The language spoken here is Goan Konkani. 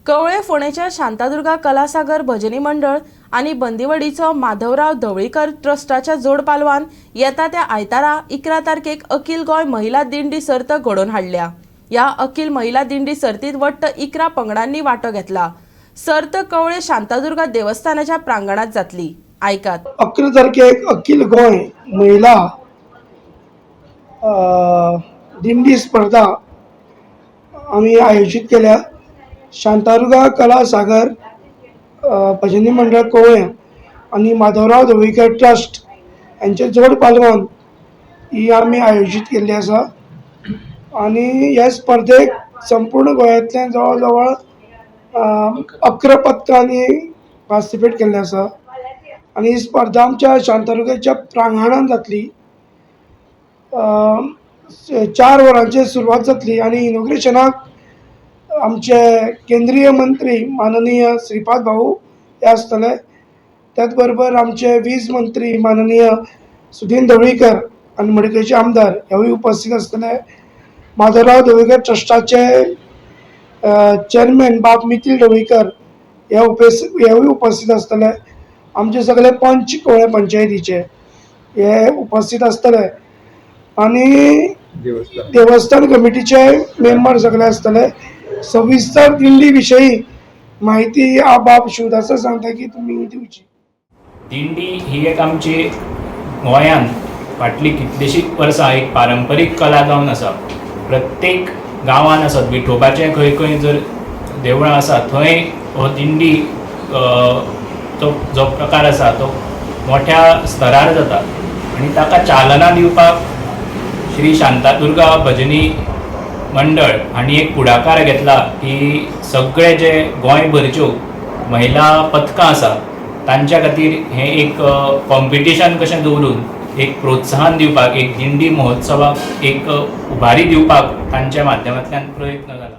कवळे फोंडेच्या शांतादुर्गा कलासागर भजनी मंडळ आनी बंदिवडीचो माधवराव धवळीकर ट्रस्टाच्या जोड पालवान येता त्या आयतारा 11 तारखेक अखिल गोंय महिला दिंडी सर्त घडोवन हाडल्या. ह्या अखिल महिला दिंडी सर्तीत वट्ट 11 पंगडांनी वांटो घेतला. सर्त कवळे शांतादुर्गा देवस्थानाच्या प्रांगणात जातली. आयकात. 11 तारखेक अखिल गोंय महिला दिंडी स्पर्धा आमी आयोजीत केल्या. शांतादुर्गा कला सागर भजनी मंडळ कवळें आनी माधवराव धवळीकर ट्रस्ट हांचे जोड पालवान ही आमी आयोजीत केल्ली आसा आनी हे स्पर्धेक संपूर्ण गोंयांतल्यान जवळ जवळ 11 पथकांनी पार्टिसिपेट केल्लें आसा आनी ही स्पर्धा आमच्या शांतादुर्गेच्या प्रांगणांत जातली. 4 वरांचेर सुरवात जातली आनी इनॉग्रेशनाक आमचे केंद्रीय मंत्री माननीय श्रीपाद भाऊ हे आसतले. त्याच बरोबर आमचे वीज मंत्री माननीय सुदीन ढवळीकर आनी मडकयचे आमदार हेवूय उपस्थित आसतले. माधवराव ढवळीकर ट्रस्टाचे चेअरमॅन बाब मिथील ढवळीकर हे हेवूय उपस्थित आसतले. आमचे सगळे पंच कवळे पंचायतीचे हे उपस्थित आसतले आनी देवस्थान कमिटीचे मेंबर सगळे आसतले. सविस्तर दिंडी विशयी माहिती बाब शिवदासा सांगता की तुमी दिवची. दिंडी ही एक आमची गोंयांत फाटलीं कितलींशींच वर्सां एक पारंपरीक कला जावन आसा. प्रत्येक गांवांत आसत, विठोबाचें खंय खंय जर देवळां आसा, थंय हो दिंडी तो जो प्रकार आसा तो मोठ्या स्तरार जाता आनी ताका चालना दिवपाक श्री शांतादुर्गा भजनी मंडळ हांणी एक फुडाकार घेतला की सगळे जे गोंयभरच्यो महिला पथकां आसा, तांच्या खातीर हें एक कॉम्पिटिशन कशें दवरून एक प्रोत्साहन दिवपाक, एक दिंडी महोत्सवाक एक उभारी दिवपाक तांच्या माध्यमांतल्यान प्रयत्न जाला.